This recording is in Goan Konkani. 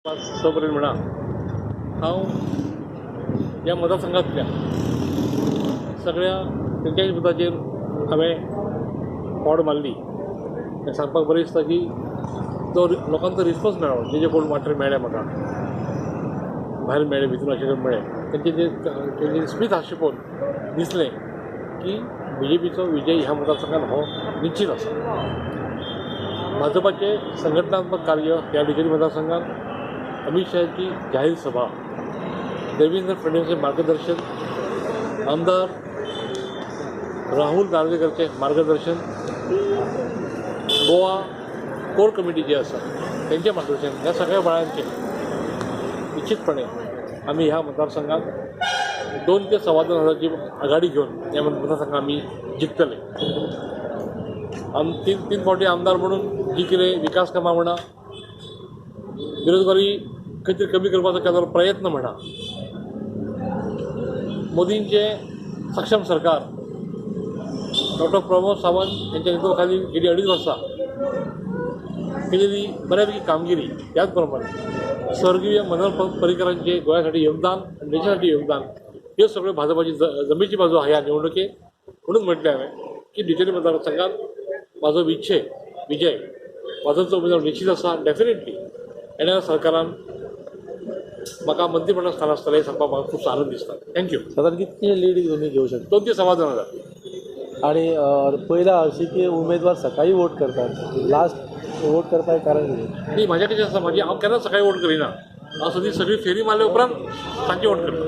5-6 पर्यंत म्हणा, हांव ह्या मतदारसंघांतल्या सगळ्या तेंच्याच बुताचेर हांवें ओड मारली. हें सांगपाक बरें दिसता की जो लोकांचो रिस्पोन्स मेळ्ळो, जे जे कोण वाटेर मेळ्ळे म्हाका, भायर मेळ्ळे, भितर अशें करून मेळ्ळे, तेंचे जे तेंचे स्मित हास्य पळोवन दिसलें की बीजेपीचो विजय ह्या मतदारसंघात हो निश्चित आसा. भाजपाचें संघटनात्मक कार्य ह्या डिचोली मतदारसंघात, अमित शहाची जाहीर सभा, देवेंद्र फडणवीसचे मार्गदर्शन, आमदार राहुल नार्वेकरचे मार्गदर्शन, गोवा कोर कमिटी जी आसा तेंचें मार्गदर्शन, ह्या सगळ्या बळांचेर निश्चितपणे आमी ह्या मतदारसंघात 2 ते 2.25 हजाराची आघाडी घेवन ह्या मतदारसंघात आमी जिखतले. आम तीन तीन फावटी आमदार म्हणून जी कितें विकास कामां म्हणा, बेरोजगारी खंय तरी कमी करपाचो केल्लो प्रयत्न म्हणा, मोदींचें सक्षम सरकार, डॉक्टर प्रमोद सावंत यांच्या नेतृत्वा खाली गेली 2.5 वर्सां केलेली बऱ्यापैकी कामगिरी, त्याच प्रमाणे स्वर्गीय मनोहर पर्रीकरांचे गोंयासाठी योगदान आनी देशासाठी योगदान, ह्यो सगळ्यो भाजपाची जमेची बाजू आहा ह्या निवडणुकेत. म्हणून म्हटलें हांवें की डिचोली मतदारसंघात म्हाजो विजय, भाजपचो उमेदवार निश्चित आसा. डेफिनेटली येणाऱ्या सरकारान म्हाका मंत्रीमंडळ स्थान आसतलें हें सांगपाक म्हाका खूब आनंद दिसता. Thank you. साधारण कितके लीड तुम्ही घेऊ शकता? 2 ते 2.25 हजार. आणि पयला अशी की उमेदवार सकाळी वोट करतात, लास्ट वोट करपाक कारण कितें? न्ही, म्हाज्या कशें आसा, म्हाजी हांव केन्नाच सकाळी वोट करिना. हांव सदी सगळी फेरी मारल्या उपरांत सांजे वोट करता.